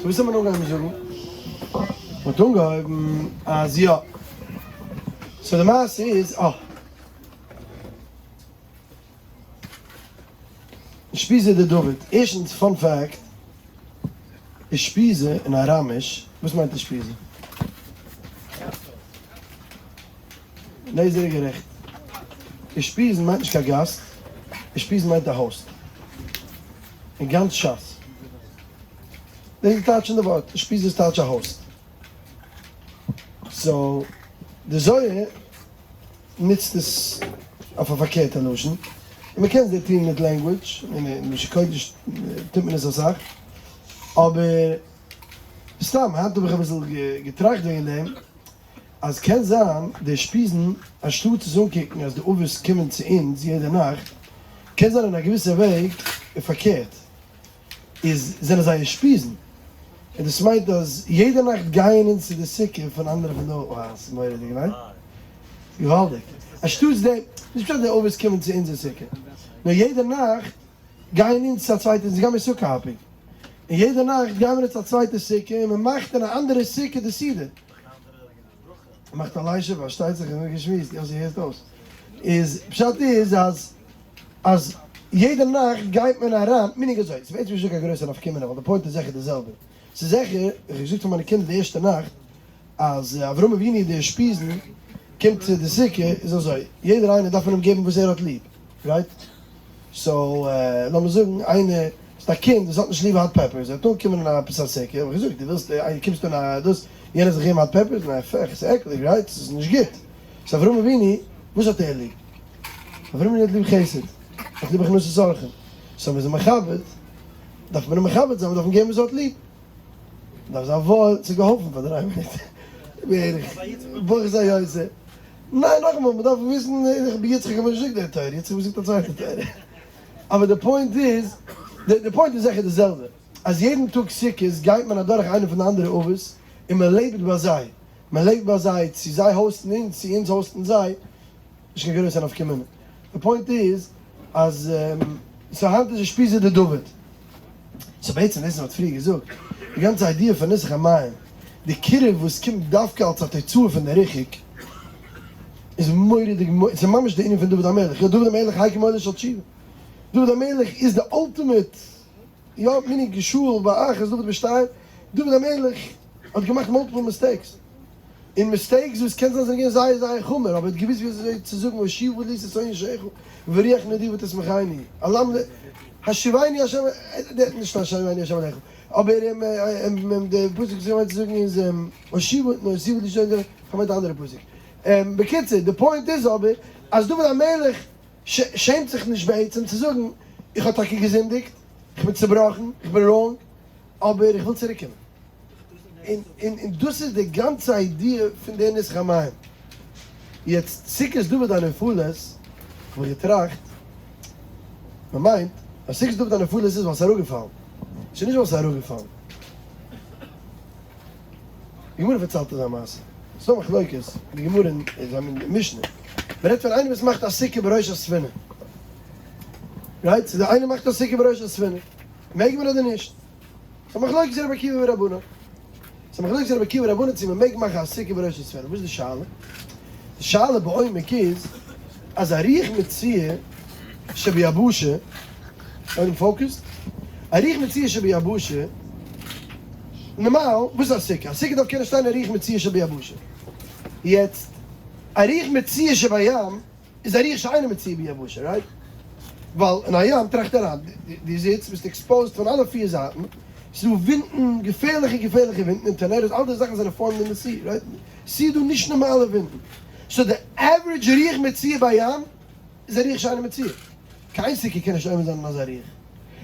So וואס האט מען אנגעהויבן זאגן? מען האט אנגעהויבן אז יא. So די מעשה איז, אה. אושפיזא דדוד, ערשטנס fun fact, אושפיזא אין אראמיש, וואס מיינט אושפיזא? לעזער איז גערעכט. אושפיזין מיינט נישט קיין גאסט, אושפיזין מיינט א host. אין גאנץ שס. דאס איז די טייטש פון די ווארט, אושפיזא איז טייטש א host. So די זוהר נוצט עס אויף א פארקערטע לשון, און מען קען עס דא טון מיט language, און אין לשון קודש טוט מען עס אסאך, אבער סתם היינט האב איך אביסל געטראכט וועגן דעם, אז קען זיין די אושפיזין אנשטאט עס אנקוקן אז די אבות קומען צו אונז יעדע נאכט, קען זיין אין א געוויסע וועג פארקערט. איז זענען זיי אושפיזין, און דאס מיינט אז יעדע נאכט גייען אונז צו די סוכה פון אנדערע פון די וואו ס'איז מורא'דיג ניין? ס'איז געוואלדיג. אנשטאטס דעם, נישט פשט די אבות קומען צו אונזער סוכה, נאר יעדע נאכט גייען אונז צו א צווייטע, אונז גיימיר סוכה hopping, און יעדע נאכט גיימיר אונז צו א צווייטע סוכה און מ'מאכט אין א אנדערע סוכה די סעודה. מ'מאכט א לישב, פארשטייט זיך, און געשמועסט, יאסי הערט אויס. איז פשט איז אז. אז יעדע נאכט גייט מען אריין, meaning אזוי, ס'איז בעצם נישט דא קיין גרויסע נפקא מינה ווייל די point איז זיכער די זעלבע, ס'איז זיכער, איך האב געזאגט פאר מיינע קינדער די ערשטע נאכט, אז אברהם אבינו די אושפיזין קומט צו די סוכה, איז אזוי, יעדער איינער דארף מען אים געבן וואס ער האט ליב, right? So לאמיר זאגן איינער, ס'איז א קינד וואס האט נישט ליב hot peppers, ער וועט אנקומען אין עפעס א סוכה, האב איך געזאגט, דו ווילסט, קומסט אן א דאס, יענער זאל געבן hot peppers, ניין פעך, ס'איז עקליג, right? ס'איז נישט גוט. So אברהם אבינו, וואס האט ער ליב? אברהם אבינו האט ליב חסד, האט ליב הכנסת אורחים, so מ'איז אים מכבד, דארף מען אים מכבד זיין, מ'דארף אים געבן וואס ער האט ליב, מ'דארף זיין וואויל, ס'האט געהאלפן פאר דריי מינוט בערך, ברוך זיי יוצא, ניין נאכאמאל, מ'דארף וויסן, איך בין יצחק האב מיר נישט געזאגט די תורה, יצחק האט געזאגט א צווייטע תורה, אבער די point איז, די point איז זיכער די זעלבע, אז יעדן טאג סוכות גייט מען אדורך איינע פון די אנדערע אבות און מ'לעבט ביי זיי, מ'לעבט ביי זיי, צו זיי host ן אונז צו אונז host ן זיי, נישט קיין גרויסע נפקא מינה. די point איז אז so היינט איז אושפיזא דדוד. So בעצם דאס וואס מ'האט פריער געזאגט, די גאנצע idea פון ניסוך המים, די קירוב וואס קומט דווקא אלס א תוצאה פון די ריחוק, איז מורא'דיג, ס'איז ממש די ענין פון דוד המלך, יא דוד המלך הקים עולה של תשובה, דוד המלך איז די ultimate, יא meaning שאול באחת דוד בשתיים, דוד המלך האט געמאכט multiple mistakes. און mistakes וואס קען זיין זענען געווען זייער זייער חמור, אבער ער האט געוואוסט ווי אזוי צו זאגן השיבה לי ששון ישעך ורוח נדיבה תשמחני, אלם ל השיבני ה' נישט השיבני ה' אליך, אבער די פסוק וואס איך מיין צו זאגן איז השיבה השיבה לי ששון ישעך, איך מיין די אנדערע פסוק. בקיצור, די point איז אבער אז דוד המלך שעמט זיך נישט בעצם צו זאגן איך האב טאקע געזינדיגט, איך בין צובראכן, איך בין wrong, אבער איך וויל צוריק קומען. און דאס איז די גאנצע idea פון די ניסוך המים. יעצט סוכת דוד הנופלת, האב איך געטראכט, מען מיינט אז סוכת דוד הנופלת איז ווייל ס'איז אראפגעפאלן. ס'איז נישט ווייל ס'איז אראפגעפאלן. די גמרא פארציילט אזא מעשה. ס'איז דא מחלוקת אין די גמרא און אין די משנה. מען רעדט פון איינער וואס מאכט א סוכה בראש הספינה. Right? ס'איז דא איינער מאכט א סוכה בראש הספינה. מעג מען אדער נישט? ס'איז א מחלוקת רבי עקיבא ורבנן. ס'איז א מחלוקת רבי עקיבא ורבנן צו מ'מעג מאכן א סוכה בראש הספינה. וואס איז די שאלה? די שאלה בעומק איז אז א רוח מצויה שביבשה, עולם focused? א רוח מצויה שביבשה, נארמאל, וואס איז א סוכה? א סוכה דארף קענען שטיין אין רוח מצויה שביבשה. יעצט, א רוח מצויה שבים איז א רוח שאינה מצויה ביבשה, right? ווייל אין א ים, טראכט אריין, דו זיצט, ביסט exposed פון אלע פיר זייטן, ס'איז דא ווינטן, געפערליכע געפערליכע ווינטן, און tornadoes, אלע די זאכן זענען formed אין די sea, right? ס'איז דא נישט נארמאלע ווינטן. So די average רוח מצויה בים איז א רוח שאינה מצויה. קיין סוכה קען נישט עומד זיין אין אזא רוח.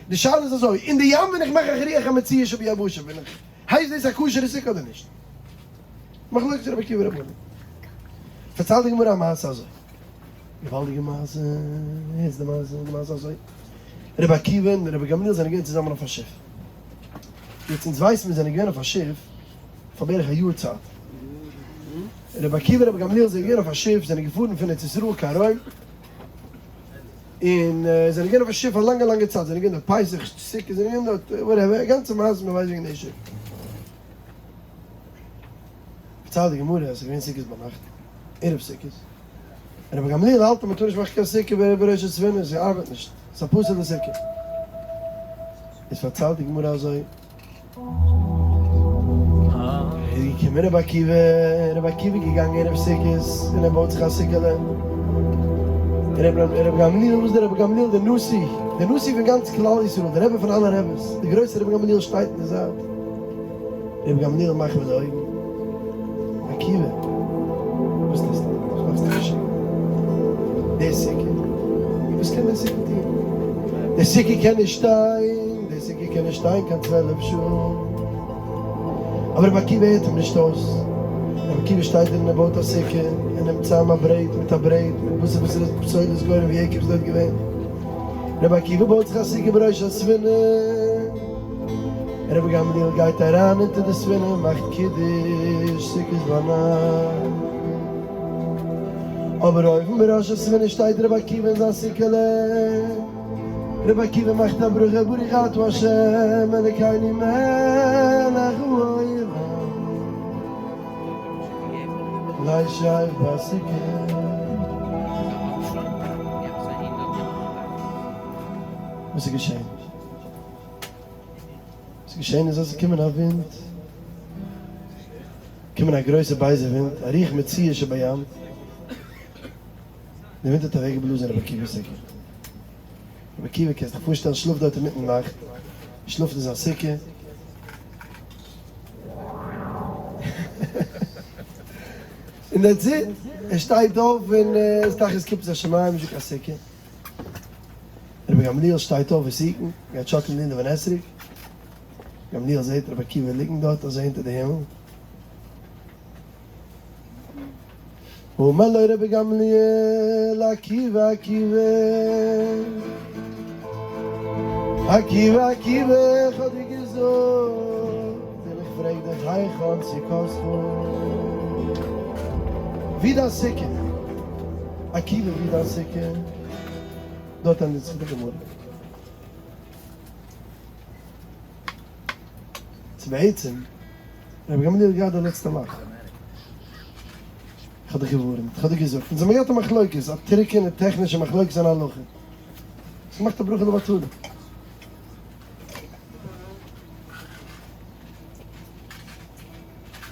די שאלה איז אזוי, אין די ים ווען איך מאך א רוח המצויה שביבשה, בין איך, הייסט דאס א כשר'ע סוכה אדער נישט? מחלוקת רבי עקיבא ורבנן. פארציילט די גמרא א מעשה אזוי. געוואלדיגע מעשה, הערטס די מעשה, די מעשה אזוי. רבי עקיבא און רבי גמליאל זענען געווען צוזאמען אויף א שיף. יעצט אונז ווייסן מיר זענען געווען אויף א שיף פאר בערך א יאר צייט. רבי עקיבא און רבי גמליאל זענען געווען אויף א שיף, זענען געפארן פון ארץ ישראל קיין רוים. און זענען געווען אויף א שיף א לאנגע לאנגע צייט, זענען געווען דארט פסח, סוכות, זענען געווען דארט whatever, א גאנצע מעשה מען ווייסט וועגן די שיף. פארציילט די גמרא אז עס איז געווען סוכות ביינאכט, ערב סוכות, און רבי גמליאל האלט אז מען טאר נישט מאכן קיין סוכה בראש הספינה, עס ארבעט נישט, עס איז א פסול'ע סוכה. איז פארציילט די גמרא אזוי. איז געקומען רבי עקיבא, רבי עקיבא איז געגאנגען ערב סוכות און ער בויט זיך א סוכה'לע, און רבי גמליאל, וואס איז דער רבי גמליאל? דער נשיא, דער נשיא פון גאנץ כלל ישראל, דער רבי פון אלע רביס, דער גרויסער רבי גמליאל שטייט אין די זייט, רבי גמליאל מאכט מיט די אויגן, רבי עקיבא, וואס טוסטו? וואס מאכסטו משוגע? די סוכה? וואס קען די סוכה טון? די סוכה קען נישט שטיין! די סוכה קען נישט שטיין קיין 12 שעה. אבער רבי עקיבא הערט אים נישט אויס. רבי עקיבא שטייט דארט און ער בויט א סוכה, ער נעמט צאם א ברעט מיט א ברעט מיט וואס וואס איז פסולת גורן ויקב איז דארט געווען. רבי עקיבא בויט זיך א סוכה בראש הספינה. רבי גמליאל גייט אריין אונטער די ספינה און מאכט קידוש סוכות ביינאכט. אבער אויבן בראש הספינה שטייט רבי עקיבא אין זיין סוכה'לע. רבי עקיבא מאכט א ברכה ברוך אתה ה' אלקינו מלך העולם לישב בסוכה. וואס איז געשען? וואס איז געשען איז אז עס איז געקומען א ווינט, געקומען א גרויסע בייזע ווינט, א רוח מצויה שבים, די ווינט האט אוועקגעבלאזן רבי עקיבא'ס סוכה. רבי עקיבא, קענסט דיך פארשטעלן, שלאפט דארט אינמיטן נאכט, שלאפט אין זיין סוכה, און that's it, ער שטייט אויף און איז תחת כיפת השמים, נישטא קיין סוכה. רבי גמליאל שטייט אויף ותיקין, גייט שאקלן לולב און אתרוג. גמליאל זעט רבי עקיבא ליגן דארט אזוי אונטער די הימל. אמר לו רבי גמליאל, עקיבא עקיבא, עקיבא עקיבא, איך האב דיר געזאגט, און איך פרעג דיך, היכן סוכתך? ווי דיין סוכה? עקיבא, ווי דיין סוכה? דארט ענדיגט זיך די גמרא. ס'איז בעצם רבי גמליאל האט געהאט די לעצטע לאך. איך האב דיך געווארענט, איך האב דיר געזאגט. אונז האבן געהאט א מחלוקת, א טרוקענע טעכנישע מחלוקת אין הלכה. האסט געמאכט א ברכה לבטלה.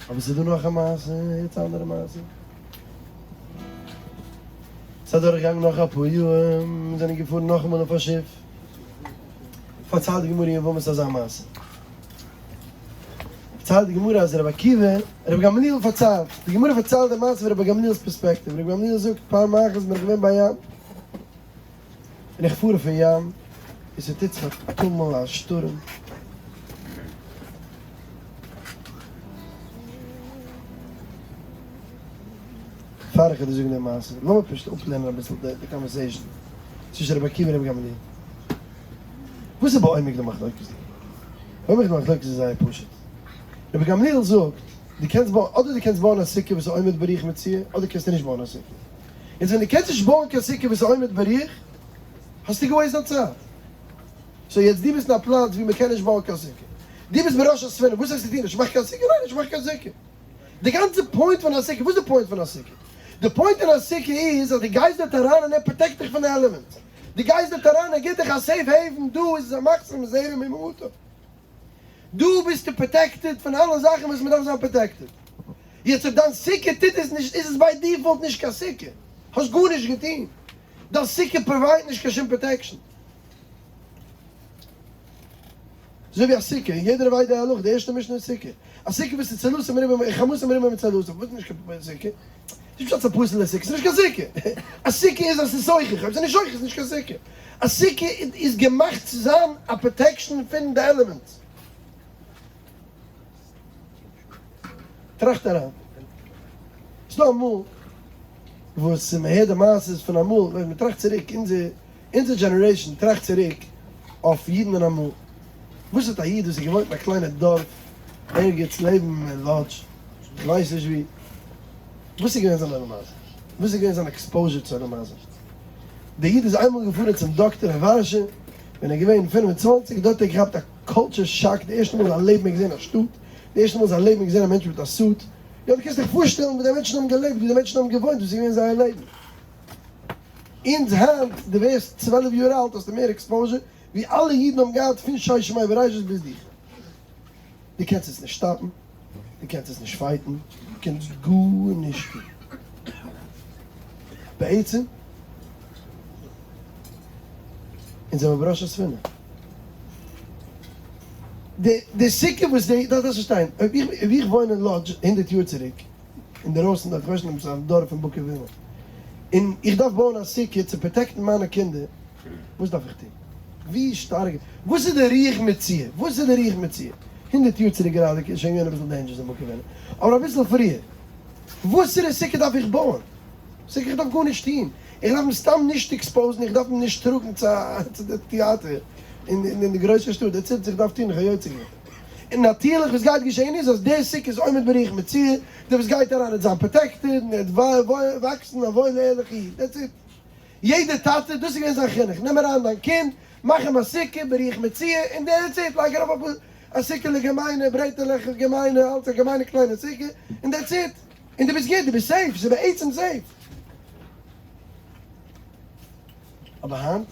אבער ס'איז דא נאך א מעשה, יעצט א אנדערע מעשה. ס'איז אדורכגעגאנגען נאך אפאר יאר, מיר זענען געפארן נאכאמאל אויף א שיף. פארציילט די גמרא אין יבמות אזא מעשה. פארציילט די גמרא אז רבי עקיבא, רבי גמליאל פארציילט, די גמרא פארציילט די מעשה פון רבי גמליאל'ס פערספעקטיוו, רבי גמליאל זאגט פעם אחת בין איך געווען ביים ים, און איך פאר אויפן ים, און ס'טוט זיך א טומל א שטורעם, פאר איך וועל דיר זאגן די מעשה, לאמיר פשוט אפלערנען אביסל די conversation צווישן רבי עקיבא און רבי גמליאל. וואס איז בעומק די מחלוקת דא? בעומק די מחלוקת איז זייער פשוט. רבי גמליאל זאגט, דו קענסט בויען, אדער דו קענסט בויען א סוכה וואס איז עומד ברוח מצויה, אדער קענסטו נישט בויען א סוכה. יעצט ווען דו קענסט נישט בויען קיין סוכה וואס איז עומד ברוח, האסטו גע waste דיין צייט. so יעצט דו ביסט אין א פלאץ ווי מ'קען נישט בויען קיין סוכה. דו ביסט בראש הספינה, וואס וועסטו טון? נישט מאכן קיין סוכה? ניין, נישט מאכן קיין סוכה. די גאנצע point פון א סוכה, וואס איז די point פון א סוכה? די point אין א סוכה איז אז דו גייסט דארט אריין און ער protect דיך פון די elements. דו גייסט דארט אריין ער גיבט דיך א safe haven, דא איז עס א מחסה מזעירא ממעטה. דא ביסטו protected פון אלע זאכן וואס מען דארף זיין protected. יעצט אויב דיין סוכה טוט עס נישט איז עס by default נישט קיין סוכה. האסט גארנישט געטון. דיין סוכה provide נישט קיין שום protection. אזוי ווי א סוכה, און יעדער ווייסט די הלכה, די ערשטע משנה אין סוכה, א סוכה וואס איז צלתה מרובה חמתה מרובה מצלתה, וואס איז נישט קיין סוכה? נישט פשט ס'איז א פסול'ע סוכה, ס'איז נישט קיין סוכה! א סוכה איז אז ס'איז שוכך, אויב ס'איז נישט שוכך איז נישט קיין סוכה. א סוכה איז געמאכט צו זיין א protection פון די elements. טראכט אריין. ס'דא אמאל וואס מ'הערט די מעשות פון אמאל, ווען מ'טראכט צוריק, אונזער אונזער generation טראכט צוריק אויף אידן אין אמאל. וואס האט א איד וואס איז געוואוינט אין א קליינע דארף ערגעץ לעבן לאדזש, כ'ווייס נישט וואו, וואס איז געווען זיין עולם הזה? וואס איז געווען זיין exposure צו עולם הזה? דער איד איז איינמאל געפארן צום דאקטער אין ווארשע ווען ער איז געווען 25, דארט האט ער געכאפט א culture shock, די ערשטע מאל אין זיין לעבן ער האט געזען א שטאט, די ערשטע מאל אין זיין לעבן ער האט געזען א מענטש מיט א suit. יא, דו קענסט דיך פארשטעלן ווי די מענטשן האבן געלעבט, ווי די מענטשן האבן געוואוינט, וואס איז געווען זייער לעבן. אונז היינט, דו ווערסט 12 יאר אלט האסטו מער exposure ווי אלע אידן האבן געהאט פון ששת ימי בראשית ביז דיך. דו קענסט עס נישט stop ן, דו קענסט עס נישט fight ן, דו קענסט גארנישט טון. בעצם, אונז זעמיר בראש הספינה. די די סוכה וואס די, דארפסט פארשטיין, אויב איך אויב איך וואוין אין לאדזש הונדערט יאר צוריק, אינדערויסן דארט, כ'ווייס נישט אויב ס'איז א דארף אין בוקעווינא, און איך דארף בויען א סוכה צו protect ן מיינע קינדער, וואס דארף איך טון? ווי שטארק, וואס איז די רוח מצויה? וואס איז די רוח מצויה? הונדערט יאר צוריק גראדע איז שוין געווען אביסל dangerous אין בוקעווינא, אבער אביסל פריער, וואסערע סוכה דארף איך בויען? סוכה איך דארף גארנישט טון, איך דארף אים סתם נישט expose ן, איך דארף אים נישט טראגן צו די טיאטער אין די גרויסע שטאט, that's it, איך דארף טון, איך האב יוצא געווען. און נאטירליך וואס גייט געשען איז אז די סוכה איז עומד ברוח מצויה, דער וואס גייט אריין וועט זיין protected און ער וועט וואקסן א וואוילע ערליכע איד, that's it. יעדע טאטע, דאס איז געווען זיין חינוך, נעם אריין דיין קינד, מאך אים א סוכה, ברוח מצויה, און that's it, לייג ארויף אפאר א סוכה'לע געמיינע, ברעטעלעך געמיינע, אלץ א געמיינע קליינע סוכה, און that's it, און דו ביסט גוט, דו ביסט safe, ס'איז בעצם safe. אבער היינט?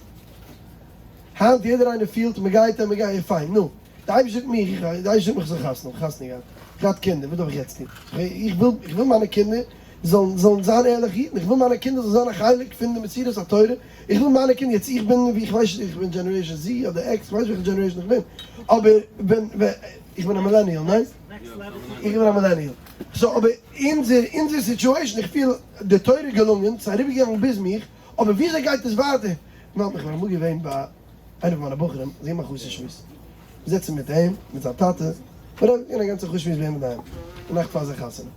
היינט יעדער איינער פילט מ'גייט און מ'גייט, פיין, נו, די אייבערשטער זאגט מיך, איך, די אייבערשטער זאגט מיך איך זאל חתונה האבן, חתונה געהאט, איך געהאט קינדער, וואס דארף איך יעצט טון? איך וויל, איך וויל מיינע קינדער זאלן, זאלן זיין ערליכע אידן, איך וויל מיינע קינדער זאלן זיין א חלק פון די מסירת התורה, איך וויל מיינע קינדער, יעצט איך בין, ווי איך ווייס נישט, איך בין generation Z אדער X, איך ווייס נישט וועלכע generation איך בין, אבער ווען, ווען, איך בין א millennial, ניין? איך בין א millennial. so אבער אונזער, אונזער situation, איך פיל די תורה איז געלונגען, ס'איז אריבערגעגאנגען ביז מיך, אבער וויאזוי גייט עס ווייטער? נאר איך בין אמאל געווען ביי איינע פון מיינע בחורים, זיי געבן א חתן שמועס, זיצן מיט אים, מיט זיין טאטע, מיר האבן געווען א גאנצע חתן שמועס ביי אים אינדערהיים, די נאכט פאר זיין חתונה.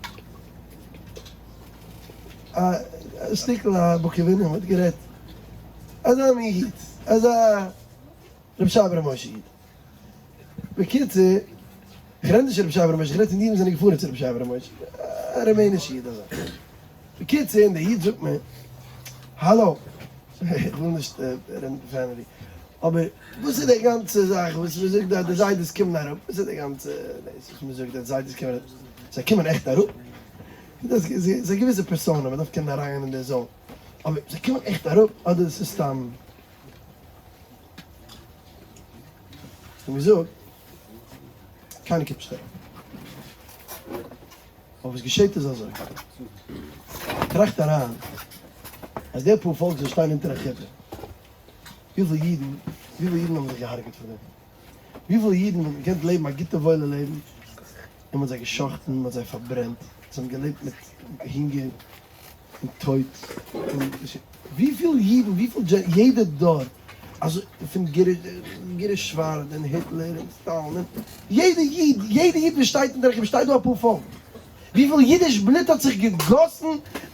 א שטיקל א בוקעווינער מ'האט גערעדט, אזא מין איד, אזא רבי שייע בר' משה איד. בקיצור, איך רעד נישט רבי שייע בר' משה, איך רעד פון די אידן וואס זענען געפארן צו רבי שייע בר' משה, א רומענישע איד אזא. בקיצור, און דער איד זאגט מיר, האלא, איך וויל נישט רעדן profanity, אבער וואס איז די גאנצע זאך וואס מען זאגט אז די זיידעס קומען אראפ, וואס איז די גאנצע דאס וואס מען זאגט אז די זיידעס קומען אראפ, זיי קומען עכט אראפ? דאס איז א געוויסע persona, מען דארף קענען אריינגיין אין די zone, אבער זיי קומען עכט אראפ אדער עס איז סתם? איך האב געזאגט, קיינער קומט נישט אראפ. אבער וואס געשעט איז אזוי, טראכט אריין אז די פאר פאלק זאל שטיין אונטער א חופה, וויפיל אידן, וויפיל אידן האבן זיך געהארגעט פאר דעם, וויפיל אידן וואלטן געקענט לעבן א גוטע וואוילע לעבן, און מען האט זיי גע'שחט'ן, מען האט זיי פארברענט, זיי האבן געלעבט מיט הונגער און טויט, און וויפיל אידן, וויפיל יעדע דור, אזוי פון גירוש ספרד און היטלער און סטאלין און יעדע איד, יעדע איד וואס שטייט אין דער שטייט דא אפאר פאלק, וויפיל אידיש בלוט האט זיך געגאסן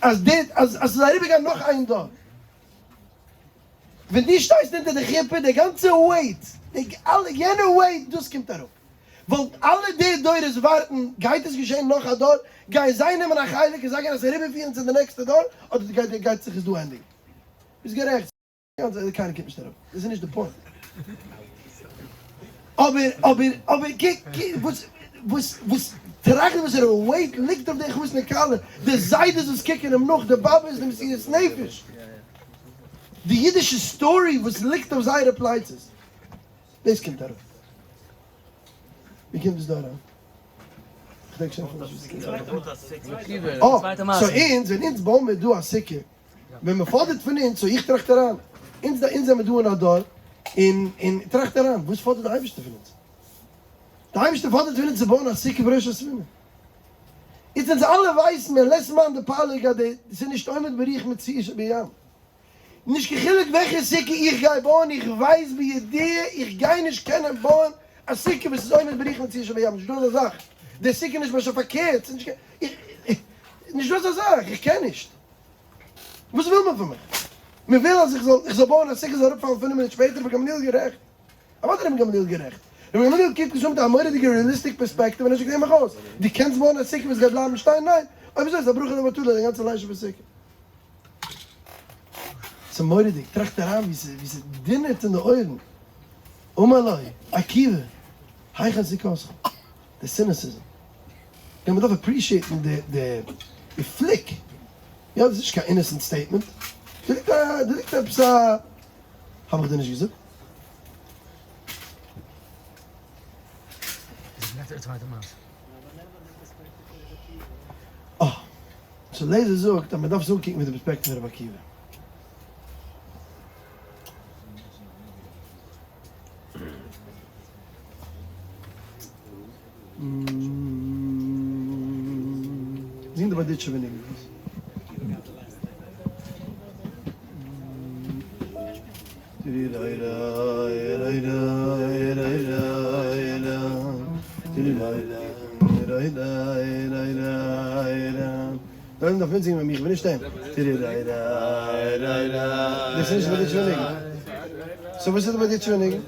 אז די אז אז ס'זאל אריבערגיין נאך איין דור. ווען דו שטייסט אונטער די חופה, די גאנצע weight, די אלע יענע weight, דאס קומט אראפ. וואלט אלע די דורות ווארטן, גייט עס געשען נאך א דור, גייען זיי נעמען א חלק און זיי גייען עס אריבערפירן צו די נעקסטע דור, אדער גייט גייט זיך עס דא ענדיגן? ביסט גערעכט. קיינער קומט נישט אראפ, דאס איז נישט די point. אבער אבער אבער קוק וואס וואס וואס טראכט וואס ער weight ליגט אויף די חתן כלה, די זיידעס וואס קוקן אים נאך, די באבעס, די מסירות נפש, די אידישע story וואס ליגט אויף זייערע פלייצעס, דאס קומט אראפ. ווי קומט דאס דא אריין? כ'דענק שוין אפילו נישט וואס ס'קומט אריין. אה, so אונז, ווען אונז בויען מיר דא א סוכה, ווען מען פאדערט פון אונז, so איך טראכט אריין, אונז דא, אונז זעמיר דא אין א דור, און, און טראכט אריין, וואס פאדערט די אייבערשטער פון אונז? די אייבערשטער פאדערט פון אונז צו בויען א סוכה בראש הספינה. איצט אונז אלע ווייסן מיר, לית מאן דפליג אז די, ס'איז נישט עומד ברוח מצויה שבים. נישט קיין חילוק וועלכע סוכה איך גיי בויען, איך ווייס בידיעה איך גיי נישט קענען בויען א סוכה וואס איז עומד ברוח מצויה שבים, נישט דא אזא זאך, די סוכה איז נישט באשאפן פארקערט, ס'איז נישט קיין, איך, נישט דא אזא זאך, איך קען נישט. וואס וויל מען פון מיך? מען וויל אז איך זאל איך זאל בויען א סוכה זאל אראפפאלן פינף מינוט שפעטער, רבי גמליאל איז גערעכט. אוודאי רבי גמליאל איז גערעכט. רבי גמליאל קוקט נישט אן מיט א מורא'דיגע realistic פערספעקטיוו און ער זאגט הער מיך אויס, דו קענסט בויען א סוכה וואס גייט בלייבן שטיין? ניין! אויב אזוי איז א ברכה לבטלה די גאנצע לישב סוכה. ס'איז מורא'דיג, טראכט אריין ווי ס'איז ווי ס'דינערט אין די אויערן. אמר לו, עקיבא, היכן סוכתך? די cynicism. יא, מ'דארף appreciate ן די די פליק, יא, דאס איז נישט קיין innocent statement, דא ליגט א, דא ליגט עפעס א, האב איך דיר נישט געזאגט? אה, so לעזער זאגט אז מ'דארף עס אנקוקן מיט די פערספעקטיוו פון רבי עקיבא. זינג די בארדיטשובער ניגון פלאז. דער עולם דארף מיטזינגען מיט מיר, איך בין נישט אים. דאס איז נישט די בארדיטשובער ניגון. so וואס איז די בארדיטשובער ניגון?